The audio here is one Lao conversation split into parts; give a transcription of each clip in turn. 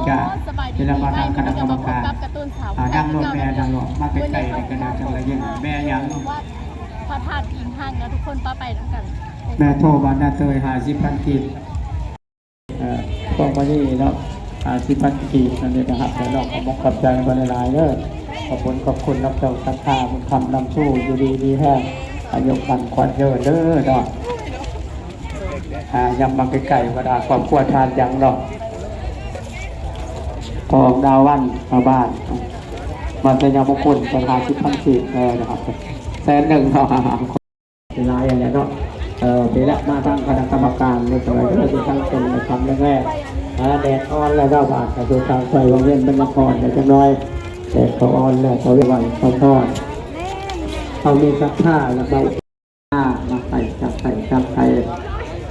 ຈະ ສະບາຍດີ ເວລາມາທາງຄະນະກຳມະການ ກະພບກັບການ ອ່າ ນັ່ງລົດແມ່ ນັ່ງລົດມາໃກ້ໆ ນີ້ກະໜ້າຈະໄດ້ຍິນແມ່ຫຍັງ ວັດພະທາດອີງຮັງເນາະ ທຸກຄົນ ໄປໄປນຳກັນ ແມ່ໂທບານນາເຕີຍ ຫ້າສິບພັນກີບ ເອີ ພວກມື້ນີ້ເນາະ ຫ້າສິບພັນກີບ ອັນນີ້ກະຮັບແລ້ວເນາະ ຂອບອົກຂອບໃຈເພິ່ນຫຼາຍໆເດີ ຂອບຄຸນຂອບຄຸນນຳເຈົ້າສັດທາບຸນຄຳນຳຊູ ຢູ່ດີມີແຮງ ອາຍຸໝັ້ນຂວັນຍືນເດີເນາະ ອ່າ ຍັບມາໃກ້ໆ ບັນດາຄອບຄົວທ່ານຫຍັງເນາະ ພໍ່ອອກດາວວັນ ຊາວບ້ານ ມາໄຊຍະມຸງຄຸນ ເພິ່ນຫ້າສິບພັນກີບ ເອີ ນະຄັບ ແສນໜຶ່ງເນາະ ຫຼາຍອັນແຫຼະເນາະ ເອີ ເວລາມາທາງຄະນະກຳມະການ ໃນສະໄໝທີ່ທັງເປັນໃນຄຳແລກໆ ເອີ ແດດອ່ອນແລ້ວເນາະ ບາດກະສູ່ທາງໄຟວັງວຽງເປັນນະຄອນແລ້ວຈັກໜ້ອຍ ແດດກະອ່ອນແລ້ວ ເຂົາໄຫວ້ເຂົາພອນ ເຮົາມີສັດທາແລ້ວເຮົາ ອ່າ ຈັກໄປ ຈັກໄປ ຈັກໄປ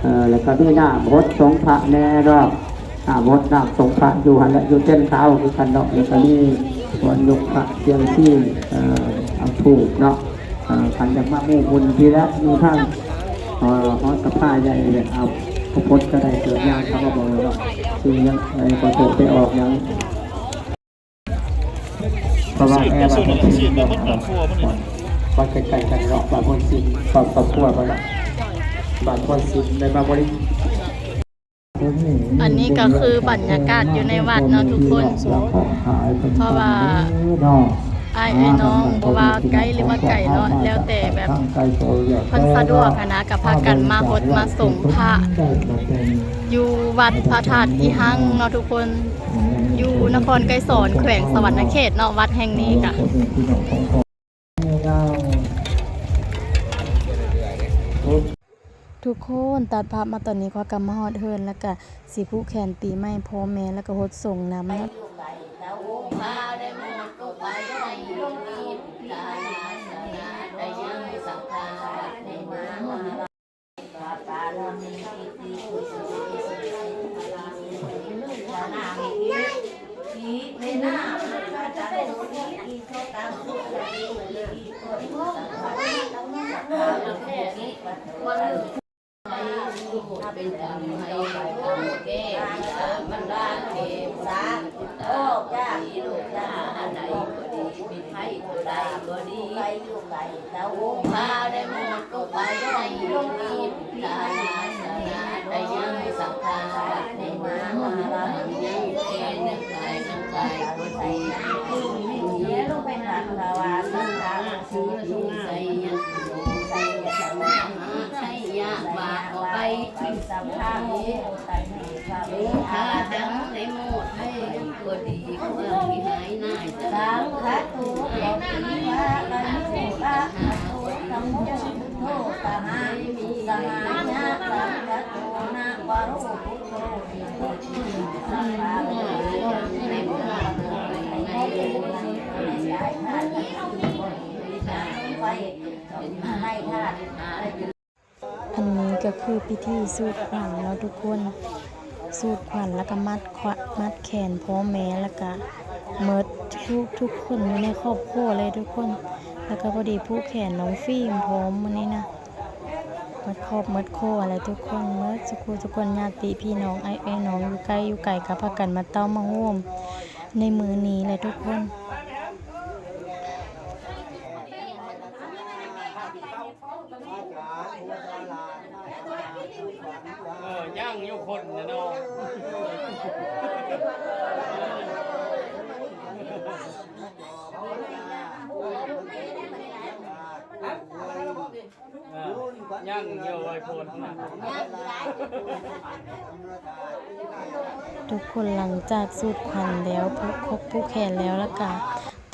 ເອີ ແລ້ວກະມີນ້ຳຫົດສົງພະແດ່ເນາະ ນ້ຳຫົດນ້ຳສົງພະຢູ່ຫັ້ນແຫຼະ ຢູ່ເຕັນຂາວຄືກັນເນາະ ແລ້ວກະມີບ່ອນຍົກພະ ເຊຍງຊີ ເອີ ເອົາທູບເນາະ ເອີ ຄັນຢາກມາຮູ້ບຸນພີ້ແຫຼະ ຢູ່ທາງ ເອີ ຫໍສະພາໃຫຍ່ ເອົາ ພະພົດກະໄດ້ ເກີດຍາມເຂົາມາເບິ່ງເນາະ ຊື່ຫຍັງ ໄດ້ຂໍໂທດໄປອອກຫຍັງ ເພາະວ່າແອບ້ານໂພນຊິນເນາະ ບ້ານໃກ້ໆກັນເນາະ ບ້ານໂພນຊິນ ຄອບຄົວບ້ານ ບ້ານໂພນຊິນ ແມ່ນບ້ານບໍລິ ອັນນີ້ກະຄືບັນຍາກາດຢູ່ໃນວັດເນາະທຸກຄົນ ເພາະວ່າອ້າຍເອື້ອຍນ້ອງ ບໍ່ວ່າໃກ້ຫຼືວ່າໄກເນາະ ແລ້ວແຕ່ແບບເພິ່ນສະດວກຫັ້ນນະ ກະພາກັນມາຫົດມາສົງພະ ຢູ່ວັດພະທາດອີງຮັງເນາະທຸກຄົນ ຢູ່ນະຄອນໄກສອນ ແຂວງສະຫວັນນະເຂດເນາະ ວັດແຫ່ງນີ້ກະ ທຸກຄົນ ຕັດພາບມາຕອນນີ້ ຂ້ອຍກະມາຮອດເຮືອນ ແລ້ວກະຊິຜູກແຂນປີໃໝ່ພໍ່ແມ່ ແລ້ວກະຫົດສົງນຳເນາະ. ອັນນີ້ກະຄືພິທີສູດຂວັນເນາະທຸກຄົນ ສູດຂວັນແລ້ວກະມັດຂວະ ມັດແຂນພໍ່ແມ່ ແລ້ວກະໝົດທຸກ ທຸກຄົນຢູ່ໃນຄອບຄົວເລີຍທຸກຄົນ ແລ້ວກະພໍດີຜູກແຂນນ້ອງຟີມພ້ອມມື້ນີ້ນະ ໝົດຄອບໝົດຄົວແຫຼະທຸກຄົນ ໝົດສຸຄູ່ທຸກຄົນ ຍາດຕິພີ່ນ້ອງ ອ້າຍເອື້ອຍນ້ອງ ຢູ່ໃກ້ຢູ່ໄກກະພາກັນມາເຕົ້າມາໂຮມໃນມື້ນີ້ແຫຼະທຸກຄົນ. ເອີ ຍັງຢູ່ຄົນນະເນາະ ຍັງຢູ່ໄວໂພດນະ. ທຸກຄົນ ຫຼັງຈາກສູດຂວັນແລ້ວ ຜູກຄົບຜູກແຂນແລ້ວ ແລ້ວກະ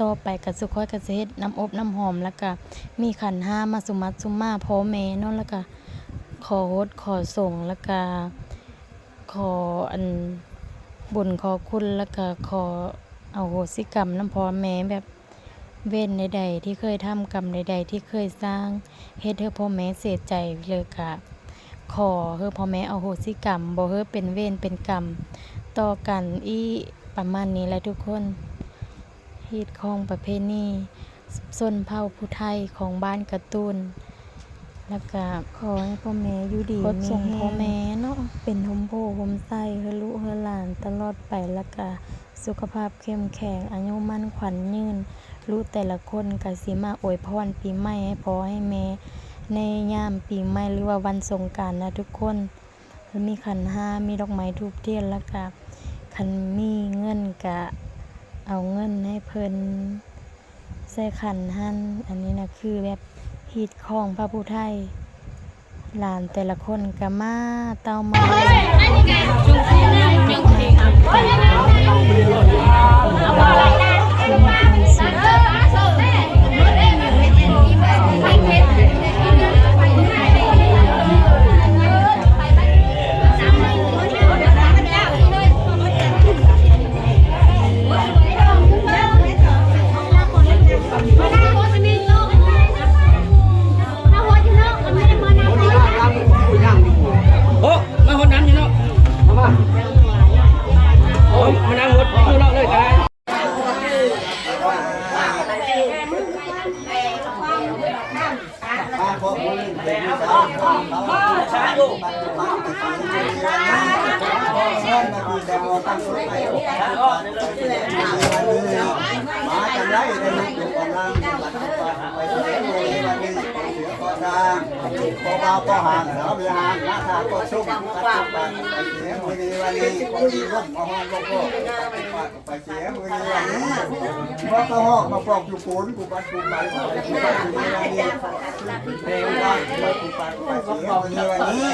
ຕໍ່ໄປກະສຸຂ້ອຍກະຊິເຮັດນ້ຳອົບນ້ຳຫອມ ແລ້ວກະມີຂັນຫ້າມາສຸໝັດສຸມາພໍ່ແມ່ເນາະ ແລ້ວກະຂໍຫົດຂໍສົງ ແລ້ວກະຂໍອັນບຸນຂໍຄຸນ ແລ້ວກະຂໍອະໂຫສິກຳນຳພໍ່ແມ່ ແບບເວນໃດໆທີ່ເຄີຍທຳ ກຳໃດໆທີ່ເຄີຍສ້າງ ເຮັດໃຫ້ພໍ່ແມ່ເສຍໃຈ ແລ້ວກະຂໍໃຫ້ພໍ່ແມ່ອະໂຫສິກຳ ບໍ່ໃຫ້ເປັນເວນເປັນກຳຕໍ່ກັນອີກ ປະມານນີ້ແຫຼະທຸກຄົນ. ຮີດຄອງປະເພນີຊົນເຜົ່າຜູ້ໄທຂອງບ້ານກະຕູນ ແລ້ວກະຂໍໃຫ້ພໍ່ແມ່ຢູ່ດີມີແຮງ ເນາະ ເປັນຮົ່ມໂພຮົ່ມໄຊໃຫ້ລູກໃຫ້ຫຼານຕະຫຼອດໄປ ແລ້ວກະສຸຂະພາບເຂັ້ມແຂງ ອາຍຸໝັ້ນຂວັນຍືນ. ລູກແຕ່ລະຄົນກະຊິມາອວຍພອນປີໃໝ່ໃຫ້ພໍ່ໃຫ້ແມ່ ໃນຍາມປີໃໝ່ ຫຼືວ່າວັນສົງການນະທຸກຄົນ. ມີຂັນຫ້າ ມີດອກໄມ້ທູບທຽນ ແລ້ວກະຄັນມີເງິນກະເອົາເງິນໃຫ້ເພິ່ນໃສ່ຂັນຫັ້ນ. ອັນນີ້ນະຄືແບບຮີດຂອງພະຜູ້ໄທ. ຫຼານແຕ່ລະຄົນກະມາເຕົ້າມາ. ໂອ້ ມາຮອດນ້ຳຢູ່ເນາະ ເອົາມາ ໂອ້ ມານັ່ງຮອດຢູ່ເນາະເລີຍກະໄດ້. ໄປເສຍມື້ນີ້ວັນນີ້ ບໍ່ກະຮອກມາປອກຢູ່ພຸ້ນ ກູປັດກູໄປ ກູປັດຢູ່ນີ້ວັນນີ້ ເພງວ່າກູປັດກູໄປເສຍມື້ນີ້ວັນນີ້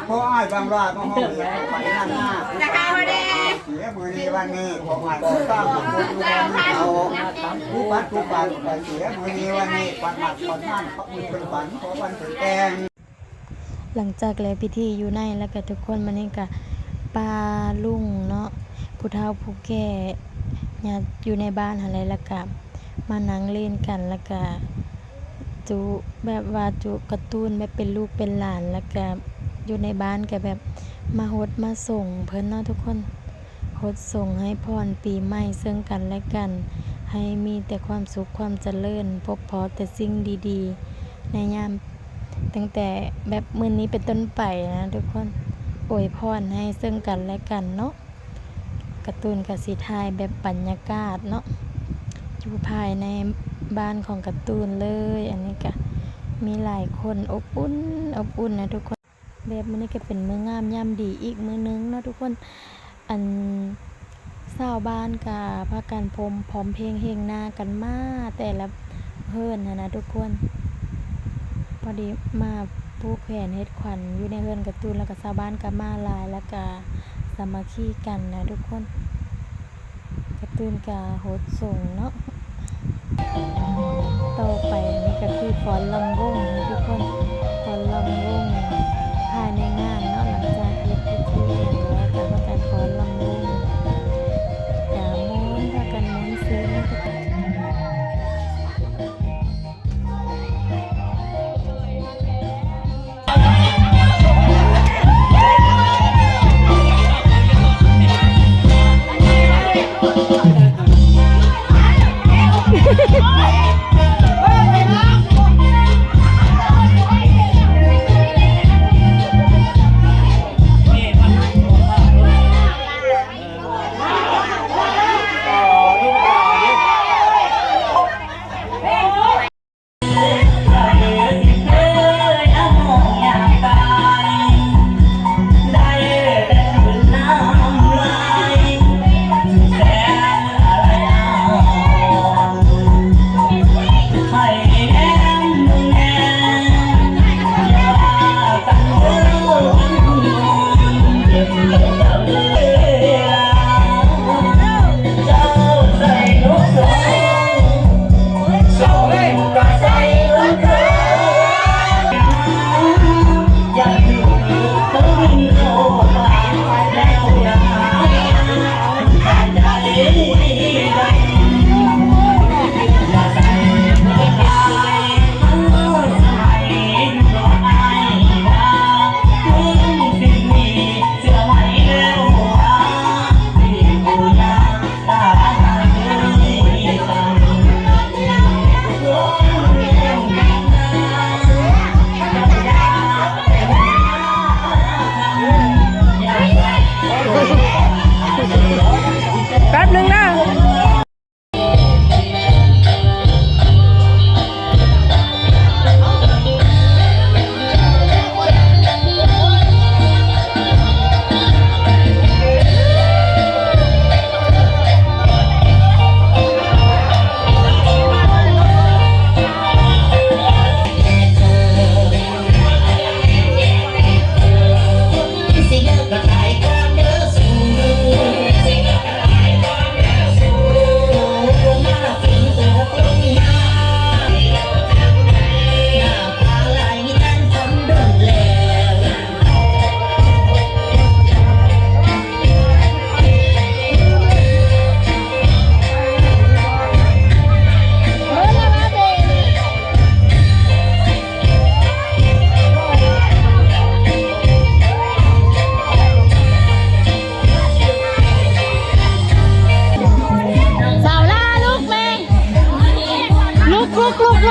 ພໍອ້າຍບາງລາມາຮອກເອກໄປນຳໜ້າ ເສຍມື້ນີ້ວັນນີ້ ພໍອ້າຍກໍສ້າງກູຢູ່ວັນນີ້ເອົາ ກູປັດກູໄປເສຍມື້ນີ້ວັນນີ້ ປັດມັກປັດມັນ ເຂົາເພິ່ນຝັນ ຂໍວັນເພິ່ນແຕ່ງ. ຫຼັງຈາກແລ້ວພິທີຢູ່ໃນ ແລ້ວກະທຸກຄົນມານີ້ກະປ້າລຸງເນາະ ຜູ້ເຖົ້າຜູ້ແກ່ຍາດຢູ່ໃນບ້ານຫັ້ນແຫຼະ ແລ້ວກະມານັ່ງຫຼິ້ນກັນ ແລ້ວກະຈຸ ແບບວ່າຈຸກາຕູນແບບເປັນລູກເປັນຫຼານ ແລ້ວກະຢູ່ໃນບ້ານກະແບບມາຫົດມາສົງເພິ່ນເນາະທຸກຄົນ. ຫົດສົງໃຫ້ພອນປີໃໝ່ເຊິ່ງກັນແລະກັນ ໃຫ້ມີແຕ່ຄວາມສຸກຄວາມຈະເລີນ ພົບພໍ້ແຕ່ສິ່ງດີໆ ໃນຍາມ ຕັ້ງແຕ່ແບບມື້ນີ້ເປັນຕົ້ນໄປນະທຸກຄົນ ອວຍພອນໃຫ້ເຊິ່ງກັນແລະກັນເນາະ. ກາຕູນກະຊິຖ່າຍແບບບັນຍາກາດເນາະ ຢູ່ພາຍໃນບ້ານຂອງກາຕູນເລີຍ. ອັນນີ້ກະມີຫຼາຍຄົນ ອົບອຸ່ນ ອົບອຸ່ນນະທຸກຄົນ. ແບບມື້ນີ້ກະເປັນມື້ງາມຍາມດີອີກມື້ໜຶ່ງເນາະທຸກຄົນ ອັນຊາວບ້ານກະພາກັນພົມພ້ອມເພງເຮງໜ້າກັນມາແຕ່ລະເຮືອນຫັ້ນນະທຸກຄົນ. ພໍດີມາຜູກແຂນເຮັດຂວັນຢູ່ໃນເຮືອນກາຕູນ ແລ້ວກະຊາວບ້ານກະມາຫຼາຍ ແລ້ວກະສາມັກຄີກັນນະທຸກຄົນ. ກາຕູນກະຫົດສົງເນາະ. ຕໍ່ໄປນີ້ກະຄືຟ້ອນລຳວົງນະທຸກຄົນ ຟ້ອນລຳວົງພາຍໃນງານເນາະ. ຫຼັງຈາກເຮັດພິທີແລ້ວ ກະພາກັນຟ້ອນລຳວົງ ກະມ່ວນ ພາກັນມ່ວນຊື່ນເນາະ. ເ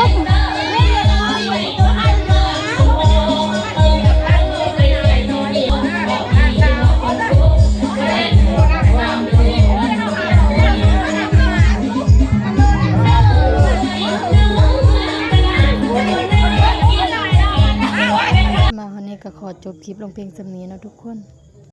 ມາຮອດນີ້ກໍຂໍຈົບຄລິບລົງພຽງສ່ຳນີ້ເນາະທຸກຄົນ.